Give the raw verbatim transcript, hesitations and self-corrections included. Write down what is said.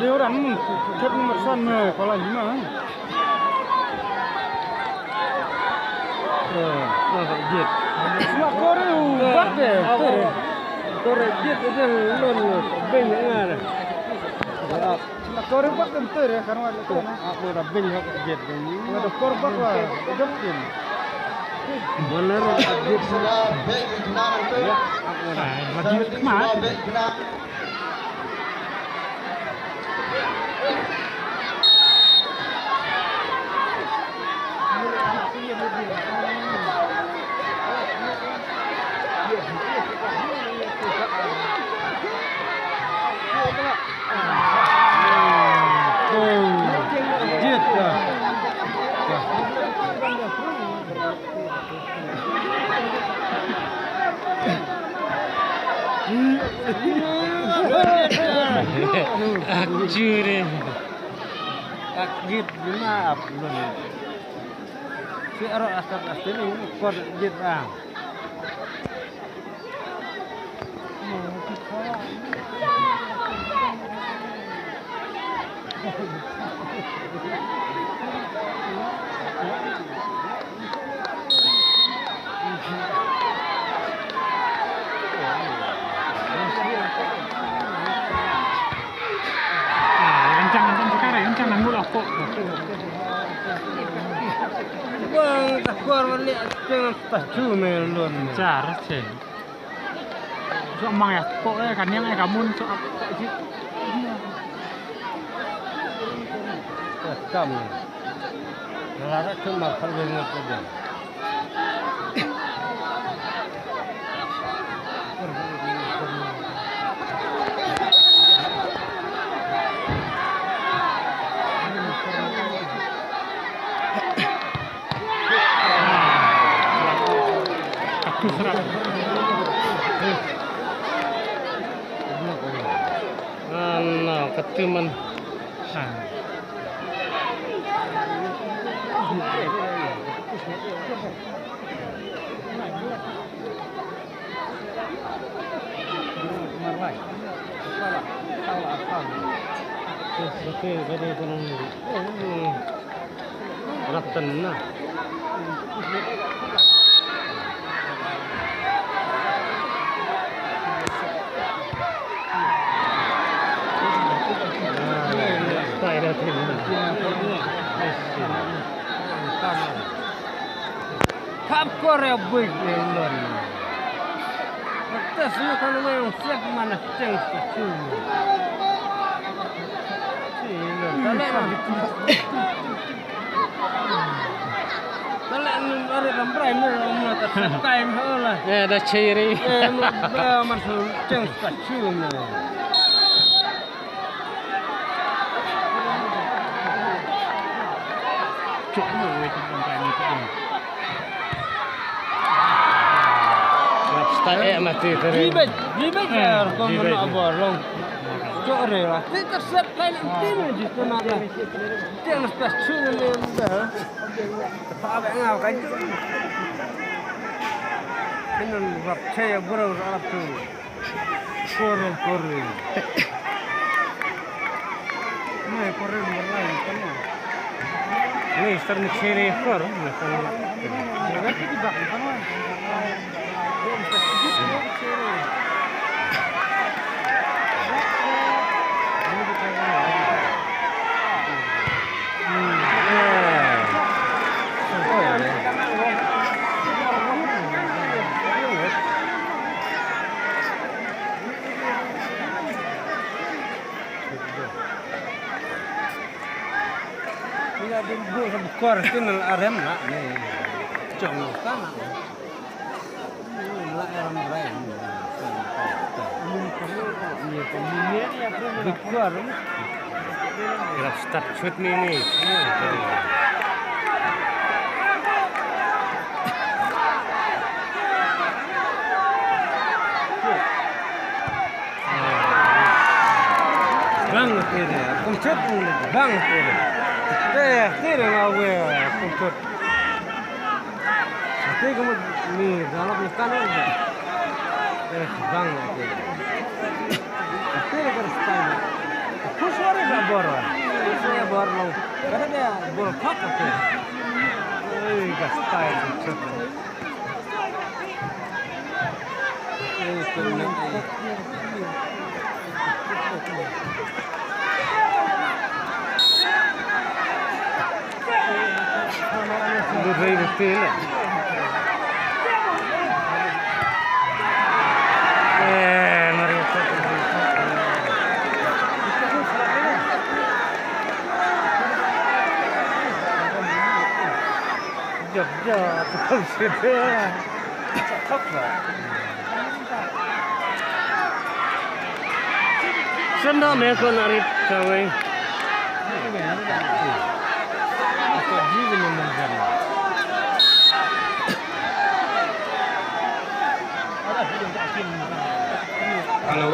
Leo ran mun, chat mun marsan me, kola lima. Eh, eh, jet. Sma kore u bat de, eh, kore. Kore jet de lon, ben ngar. Sma kore bat de ter, kan wa ter. Aku da ben hok jet de. Wa da kor bat wa, jok jet. Mana ro jet. Ya, aku da. Ah, lagi mat. Ak jure. Ak git bima ap lun. Si aro astar astar ni kor git ah. Kencang, kencang sekarang, kencang nang gula kok. Bang, tak keluar balik, tengah tas cuma lon. Jar, sih. Sok mang ya, pok eh, kan yang eh, kamun sok ap, sok jit. Kam. Lara cuma kalau ingat aja. Ano, katuman. Ha. Ratan na. Kap kore bui lon. Atas lu kan weng siap mana ceng setu. Silo, kale na. Kale ni, are ram brai mo mo ta kai mo la. Eh, da chiri. Eh, mo ba man su ceng setu mo. Cuk mo wei tu kan ni tu. Rap style eh mati tadi. Jibet, jibet ya, kau nak apa long. Cuk re lah. Ti tersep kai nanti ni di tu nak. Ti nak start shoot ni dah. Apa ngau kai tu. Ini rap saya bro rap tu. Kore, kore. Nai kore, kore, kore. Nai sar ni chere kor, na kan. Bukor tin arem la ne. Chong ka na. La arem rai. Bukor. Grab start shoot ni ni. Bang tire, kum chut bang tire. Te tire ma we kum chut. Te kum ni dalap ni kan. Te bang tire. Tire ka style. Push wari ka bor. Push wari bor long. Kada dia bor khap te. Ei ka style kum chut. Jap, jap, jap. Senda me ko narit kawai. Hello.